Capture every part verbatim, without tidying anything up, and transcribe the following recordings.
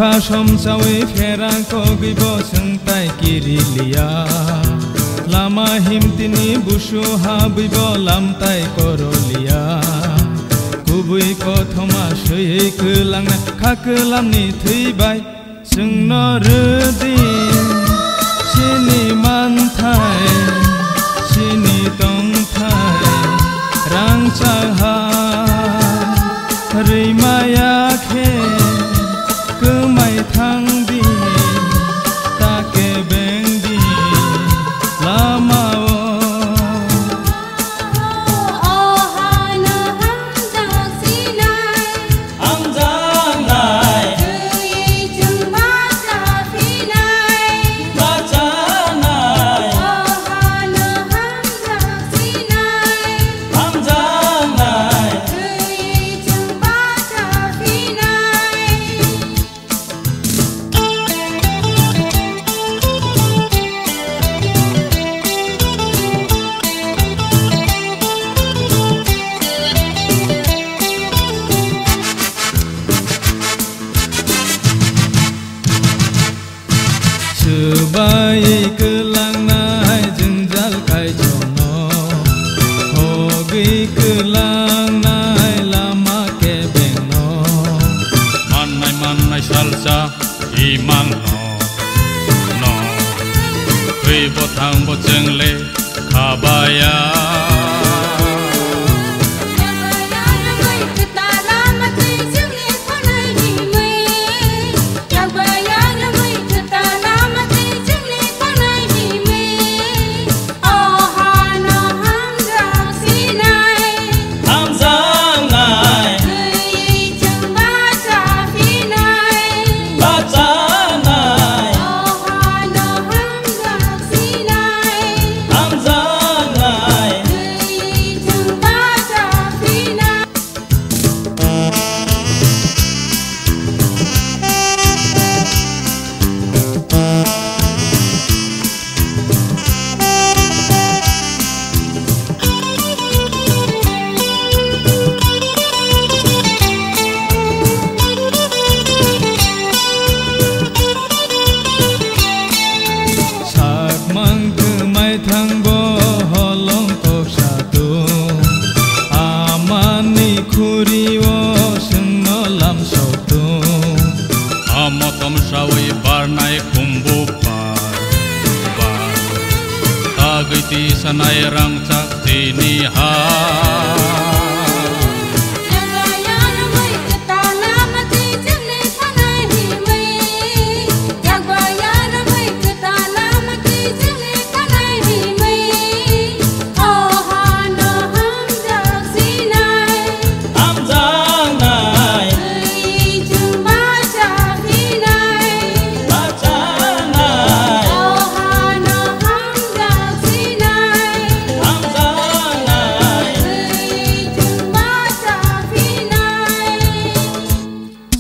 Kha somsawi pherang kogwi bo chwng tai kiri liya. Lama himtini busu habwi bo lam tai koro liya. Kubui kothoma swiwi kwlangna kha kwlamni thwi bai. Chwngno rwdi chini manthai, chini tongthai, rangchak ha rwimaya khe kwmai thangdi, ta kebengdi lama-o. Swbai kwlangnai jwngjal kaitorno, hogwi kwlangnai lama kebengno. Mannai mannai salsa imangno, no, twi bo thang bo chwngle khabaya. Sakmang kwmai thangbo holong kok satung, amani khuri-o chwngno lam soktung. Amo tomsawi barnai khumbu bar, bar. Tagwi tisanai rangchak tini ha.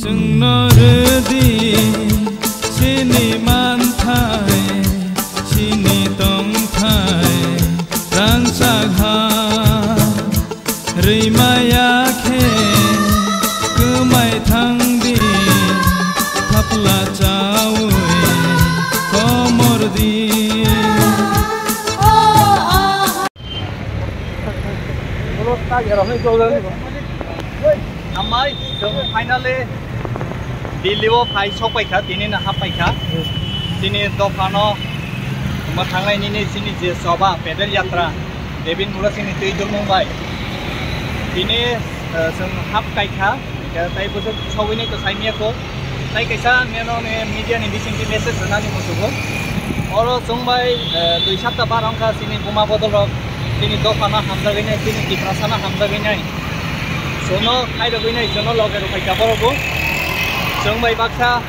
Chwngno rwdi chini manthai, chini tongthai, rangchak ha rwimaya khe kwmai thangdi, thapla chaui komordi. Amai, chwng finally Delhi o phai sok paikha, tini no hap paikha. Tini dophano mwthangnai nini chini je choba pedal yatra, Devin Mura chini twi dulmung bai. Tini, eh, chwng hap kaikha. Hingke tai bwswk sogwini to saimiyakho. Tai kaisa neno ne media ni bisingtwi message rwnani muchungo. Oro chwng bai, eh, dui sapta bar wngkha chini buma bodol rok, chini dophano hamjagwi nai, chini Tiprasano hamjagwi nai. Chwngno khairogwi nai, chwngno loge rwkhaikha borok bo. Chwng bai baksa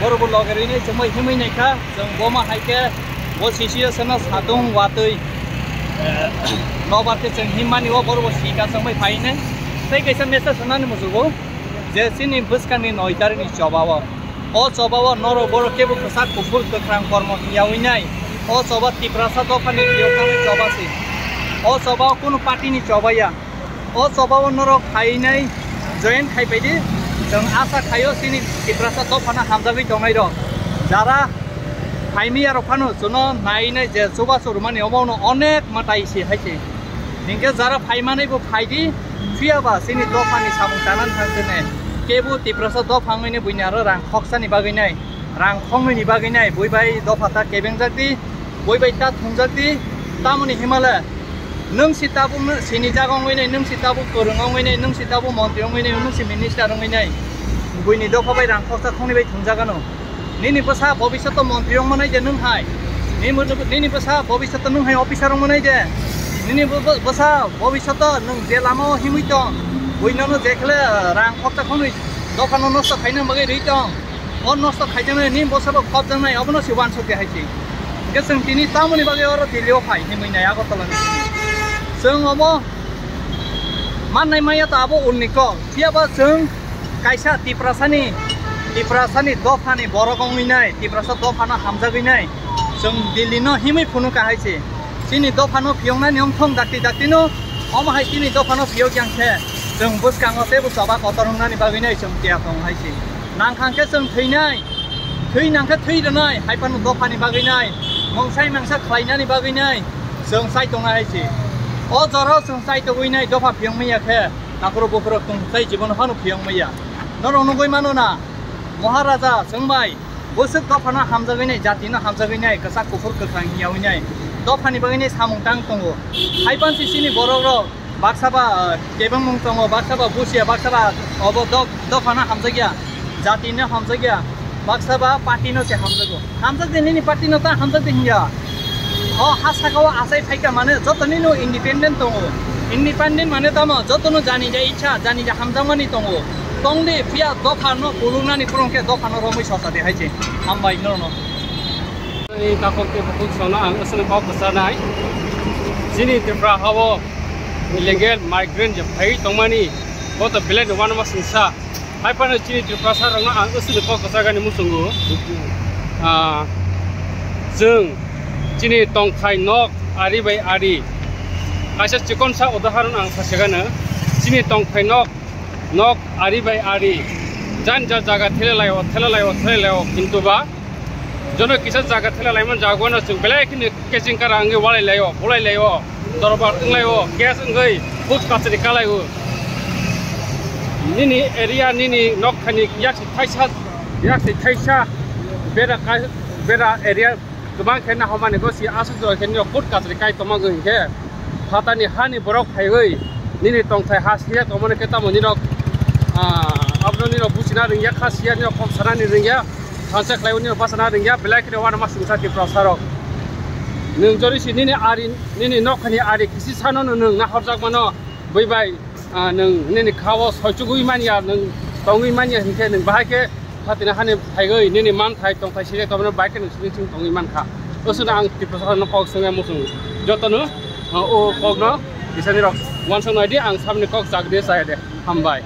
borok bo loge rwi nai, chwng bai himwi naikha. Chwng boma hai khe bo C C S no satung watwi, eh, nobar khe chwng himmani o borok bo sika chwng bai phainai. Tei kaisa message rwnani muchungo. Je chini bwskangni noi tarikni choba o, o choba o norok borok kebo kwchak kuphur kwkhrang kormo yaui nai. O choba Tiprasa dophani phiyok tangwi choba se. O choba o kunu party ni choba ya. O choba o norok phainai join khai paidi. Chwng asa khaio chini Tiprasa dophano hamjagwi tongnairok. Jara phaimiyarok phano chwngno nainai je chubachu rwmani omono onek mwtai se hai se. Hinkhe jara phaimanaibo phaidi, phiyaba chini dophani samung tanani thangkhe ne kebo Tiprasa dopha wngmani buini aro rang khoksani bagwi nai, rang khongmani bagwi nai, bui bai dopha ta kebengjak di. Bui bai ta thungjak di, tamoni himale nwng si tabuk no sini jaga wngwi nai, nwng si tabuk kwrwng wngwi nai, nwng si tabuk montri wngwi nai, nwng si minister wngwi nai, buini dopha bai rang khoksa khongni bai thungjagano. Nini bwsa bobishoto montri wngma nai je nwng hai, nini bwsa bobishoto nwng hai officer wngma nai je, nini bw-, bw-, bwsa bobishoto nwng je lama o himwi tong, bui nono je khle rang khoksa khongni dophano nosto khaina bagwi rwi tong. O nosto khaijaknai, nini bwsabo khopjaknai, obono se uansuk ya hai se. Hinkhe chwng tini tamoni bagwi oro Delhi o phai hinwi nai Agartala ni. Chwng obo mannai maya ta abo ulni kok. Phiyaba chwng kaisa Tiprasani, Tiprasani dophani borok wngwi nai, Tiprasa dophano hamjagwi nai. Chwng Delhi no himwi phunukha hai se. Chini dophano phiyongnani wngthong dakti dakti no, omo hai chini dophano phiyok yang khe. Chwng bwskango teibo choba kotor wngnani bagwi nai chwng tiya tong hai se. Nang kha khe chwng thwinai, thwi nang khe thwi rwnai, hai phano dophani bagwi nai, mungsai mangsa khlainani bagwi nai, chwng chai tongnai hai se. O jorao chwng chai togwi nai dopha phiyong manya khe, nakhoro bukhurok tong chai jibono phano phiyong manya. Norok nugwi mano na, Maharaja chwng bai bwswk dophano hamjagwi nai, jatino hamjagwi nai, kwchak kuphur kwkhwrang hiyawi nai, dophani bagwi nai samung tang tongo. Hai pansi chini borok rok, baksa ba, ah, kebengmung tongo, baksa ba busia, baksa ba obo dok-, dophano hamjakya, jatino hamjakya, baksa ba party no se hamjago. Hamjak de nini party no ta hamjak de hinya. O ha saka o achai phaika mane joto nino independent tongo. Independent mane tamo joto no jani ja icha, jani ja hamjakmani tongo. Tong de phiya dopha no kulungnani phurung khe dopha no romwi sosa de hai je. Hambai no no. Ni takhuk tei bukhuk songno ang aswkno kok kwcharnai. Chini Tripura hao illegal migrant je phaiwi tongmani, bo to belai no uanama singsa. Hai phano chini Tiprasa rokno ang aswkno kok kwchargani muchungo. Ah, chwng chini tongthai nok ari bai ari. Kaisa chikonsa udaharon ang sachigano. Chini tongthai nok, nok ari bai ari. Jan ja jaga thela laio, thela laio, thela laio, kintu ba jono kisa jaga thela laimani jagano chwng belai kheno keching kara wngwi walai laio, bulai laio, dorbar wng laio, gas wngwi bus kachari ka laio. Nini area, nini nok thani yak si thaisa, yak si thaisa bera ka, bera area kwbang khe nahormani go si aswk jora khe nini kut kachari kai tongma wngwi khe phatani hani borok phaiwi nini tongthai ha siya tongmani khe tamo nini rok, ah, abono nini rok buchina ringya, kha siya nini rok kok sanani ringya. Thansa khlaiwi nini bachana ringya, belai kheno uanama singsa Tiprasa rok. Nwng jori si nini ari, nini nokhani ari kisi sano nwng nahorjak mano, bui bai, ah, nwng nini khao soichugwi manya, nwng tongwi manya hinkhe nwng bahai khe phatina hani phaiwi nini manthai tongthai sijak tongmano bahai khe nwng sini sing tongwi mankha. Oswkno ang Tiprasa rokno kok swngnai muchung jotono, ah, o kokno bisani rok uansuk nai di, ang samni kok chak de chaya de. Hambai.